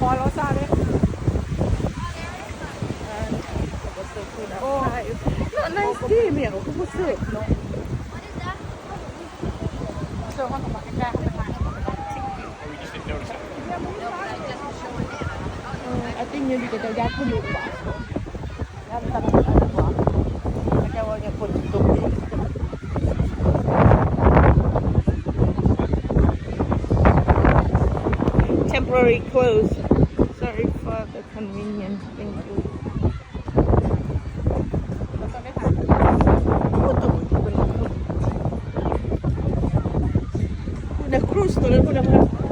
Follow ຊາເດ້. ໂອ້ຍ nice game ຫຍັງກໍບໍ່ເສີບເນາະ. So ເຮົາກໍມາໃກ້ໆ ເຮົາໄປຖ່າຍ I think maybe ເຂົາເຈົ້າຢາກຂຶ້ນຢູ່ກວ່າ Temporary close. Sorry for the convenience. Thank you. ພຸ້ນນະ cruise ຕົວນັ້ນພຸ້ນນະ.